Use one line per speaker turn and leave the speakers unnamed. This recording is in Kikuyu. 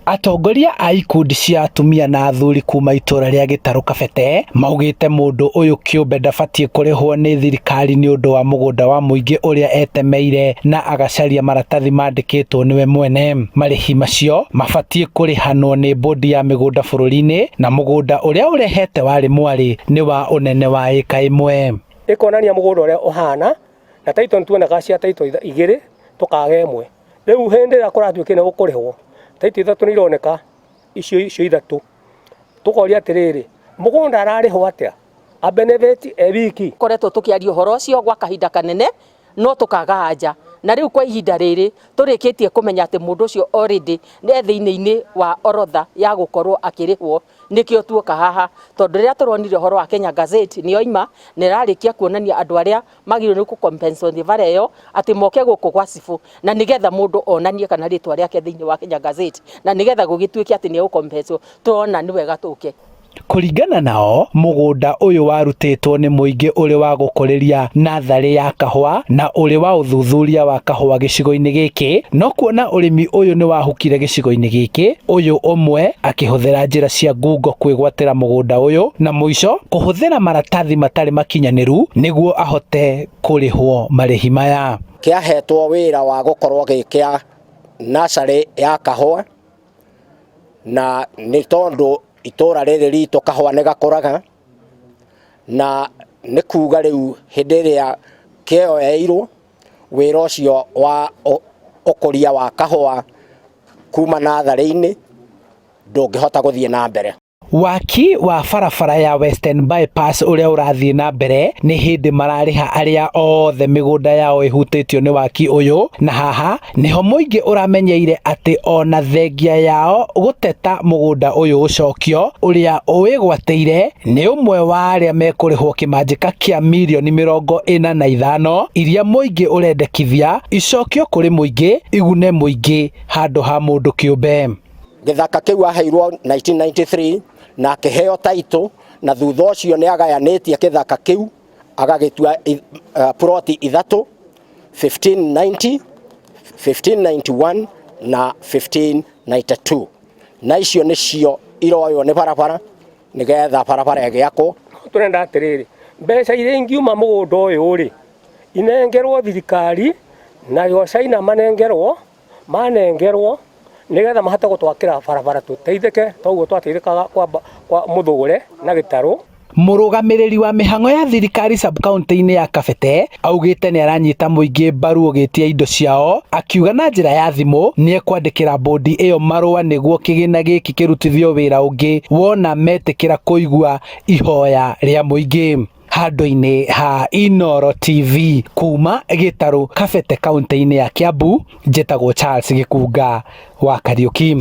Atongoria a ikundi cia atumia na athuri kuma itũra rĩa Gĩtarũ Kabete maugĩte mũndũ ũyũ kĩũmbe ndabatiĩ kũrĩhwo nĩ thirikari nĩ ũndũ wa mũgũnda wa mũingĩ ũrĩa etemeire na agacaria maratathi mandĩkĩtwo nĩwe mwene. Marĩhi macio mabatiĩ kũrĩhanwo nĩ bũndi ya mĩgũnda bũrũri-inĩ na mũgũnda ũrĩa ũrehete warĩ mwarĩ nĩ wa ũnene wa ĩka ĩmwe.
Ĩkonania mũgũnda ũrĩa ũhana na title nĩtuonaga cia title igĩrĩ tũkaga ĩmwe. Rĩu hĩndĩ ĩrĩa kũratuĩkire nĩ gũkũrĩhwo, title ithatũ nĩ ironeka icio icio ithatũ, tũkoria atĩrĩrĩ, mũgũnda ararĩhwo atĩa? A benefit e wiki?
Koretwo tũkĩaria ũhoro ũcio gwa kahinda kanene no tũkaga anja, na rĩu kwa ihinda rĩrĩ tũrĩkĩtie kũmenya atĩ mũndũ ũcio already e thĩinĩ-inĩ wa orodha ya gũkorwo akĩrĩhwo. Nĩkĩo tuoka haha tondũ rĩrĩa tũronire ũhoro wa Kenya Gazette nĩ yoima na ĩrarĩkia kuonania andũ arĩa magĩrĩirwo nĩ kũ-compensate bara ĩyo atĩ moke gũkũ gwa cibũ na nĩgetha mũndũ onanie kana rĩtwa rĩake thĩinĩ wa Kenya Gazette na nĩgetha gũgĩtuĩke atĩ nĩ egũ-compensate tũrona nĩ wega tũke.
Kũringana nao, mũgũnda ũyũ warutĩtwo nĩ mũingĩ ũrĩ wa gũkũrĩria natharĩ ya kahũa na ũrĩ wa ũthuthuria wa kahũa gĩcigo-inĩ gĩkĩ, no kuona ũrĩmi ũyũ nĩ wahukire gĩcigo-inĩ gĩkĩ, ũyũ ũmwe akĩhũthĩra njĩra cia ngungo kwĩgwatĩra mũgũnda ũyũ na mũico kũhũthĩra maratathi matarĩ makinyanĩru nĩguo ahote kũrĩhwo marĩhi maya.
Kĩahetwo wĩra wa gũkorwo gĩ kĩa nursery ya kahũa na nĩ tondũ itũra rĩrĩ ritũ kahũa nĩ gakũraga na nĩ kuga rĩu hĩndĩ ĩrĩa kĩoeirwo wĩra ũcio wa ũkũria wa kahũa kuma natharĩ-inĩ ndũngĩhota gũthiĩ na mbere.
Waki wa barabara ya Western Bypass ũrĩa ũrathiĩ na mbere nĩ hĩndĩ mararĩha arĩa othe mĩgũnda yao ĩhutĩtio nĩ waki ũyũ, na haha nĩho mũingĩ ũramenyeire atĩ ona thengia yao gũteta mũgũnda ũyũ ũcokio, ũrĩa ũwĩgwatĩire nĩ ũmwe wa arĩa mekũrĩhwo kĩmanjĩka kĩa mirioni 45 iria mũingĩ ũrendekithia icokio kũrĩ mũingĩ igune mũingĩ handũ ha mũndũ kĩũmbe.
Gĩthaka kĩu aheirwo 1993 na akĩheo title na thutha ũcio nĩ agayanĩtie kĩthaka kĩu agagĩtua ploti ithatũ 1590, 1591 na 1592 na icio nĩcio iroywo nĩ barabara nĩgetha barabara ĩgĩakwo.
Tũrenda atĩrĩrĩ, mbeca iria ingiuma mũgũnda ũyũ rĩ, inengerwo thirikari nayo China manengerwo, manengerwo nĩgetha mahote gũtwakĩra barabara tũteithĩke toguo twateithĩkaga kwa Mũthũre na Gĩtarũ.
Mũrũgamĩrĩri wa mĩhang'o ya thirikari sub-county-inĩ ya Kabete augĩte nĩ aranyita mũingĩ mbaru ũgĩtia indo ciao, akiuga na njĩra ya thimũ nĩ ekwandĩkĩra bũndi ĩyo marũa nĩguo kĩgĩna gĩkĩ kĩrutithio wĩra ũngĩ wona metĩkĩra kũigua ihoya rĩa mũingĩ. Handũ-inĩ ha Inooro TV kuma Gĩtarũ Kabete kaunti-inĩ ya Kiambu, njĩtagwo Charles Gĩkunga wa Kariuki.